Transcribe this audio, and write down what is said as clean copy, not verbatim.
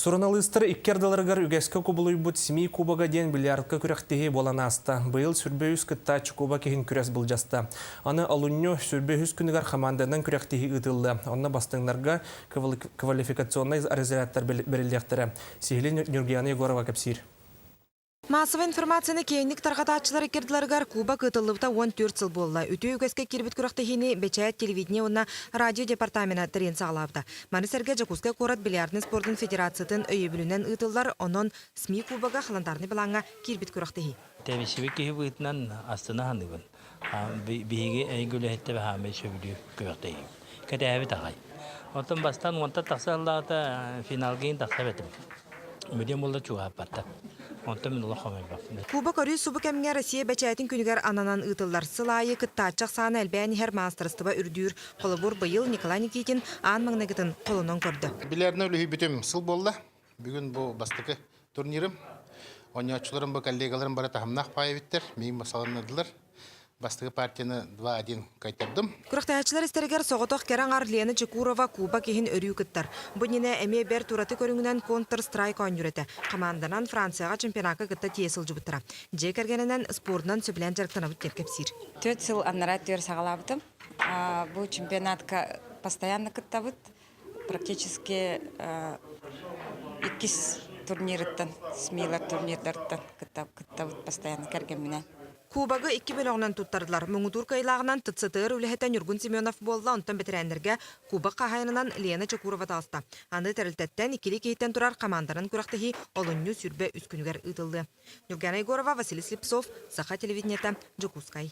Суруналыыстар икки ардыларыгар үгэскэ кубулуйбут СМИ Кубога диэн бильярдка күрэхтэһии буолан ааста. Быйыл сүрбэ үс кыттааччы кубок иһин күрэс былдьаста. Аны олунньу сүрбэ үһүс күнүгэр хамаанданан күрэхтэһии ыытыллыа. Онно бастыҥнарга квалификационнай разрядтар бэриллиэхтэрэ. Сиһилии Ньургуяна Егорова кэпсиир. Массовай информацияны киэҥник тарҕатааччылар иккардыларыгар Кубок ыытыллыбыта 14 сыл буолла. Үтүө үгэскэ киирбит күрэхтэһиини Бэчээт, телевидение уонна радио департамена тэрийэн саҕалаабыта. Маны сэргэ Дьокуускай куорат бильярднай спордун федерациятын өйөбүлүнэн ыытыллар, онон СМИ Кубога халандарный былааҥҥа киирбит күрэхтэһии. Тэбисибит киһи быһыытынан астына саныыбын. Биһиги эйгэ үлэһиттэрэ хаамай сөбүлүүр күрэхтэһиибит. Кэтээбит аҕай. Оттон бастаан уонтан тахса сыллааҕыта финалга иһин тахсар этим. Мүдүм буолла чугаһаппаттар. Онтон мин олох хомойбоппун. Куба көрүү субу кэмҥэ Россия бэчээтин күнүгэр ананан ыытыллар. Сыл аайы кыттааччы ахсаана элбээн иһэр маастарыстыба үрдүүр. Холобур, быйыл Николай Никитин аан маҥнайгытын холонон көрдө. Билэринэ үлүһүйбүтүм сыл буолла. Бүгүн бу бастакы турнирым. Оонньооччуларым бу коллегаларым бары таһымнаах паай эбиттэр. Миигин салыннардылар. Бастакы партияны 2-1 кайтардым. Күрэхтэһээччилэр истэригэр соҕотох кэрэ аҥар Лена Чекурова кубок иһин өрүү кыттар. Бу иннинэ эмиэ бэрт ураты көрүҥүнэн Counter-Strike оонньуур этэ. Хамаанданан Францияҕа чемпионакка кытта тиийэ сылдьыбыттара. Дьиэ кэргэнинэн спордунан сөбүлээн дьарыктанабыт диэн кэпсиир. Түөрт сыл анараа түөр саҕалаабытым. Бу чемпионатка постоянно кыттабыт. Практически иккис турнирыттан, СМИлар турнирдарыттан кыттабыт постоянно кэргэмминэн. Кубогы икки бөлөҕүнэн туттардылар. Муҥутуур кыайыылааҕынан ТЦТР үлэһитэ Ньургун Семенов буолла, онтон бэтэрээннэргэ Кубок хаһаайынынан Лена Чокурова таҕыста. Аны тэрилтэттэн иккилии киһиттэн турар хамаанданан күрэхтэһии олунньу 23 күнүгэр ыытыллыа. Ньургуяна Егорова, Василий Слепцов, Саха телевидениета, Дьокуускай.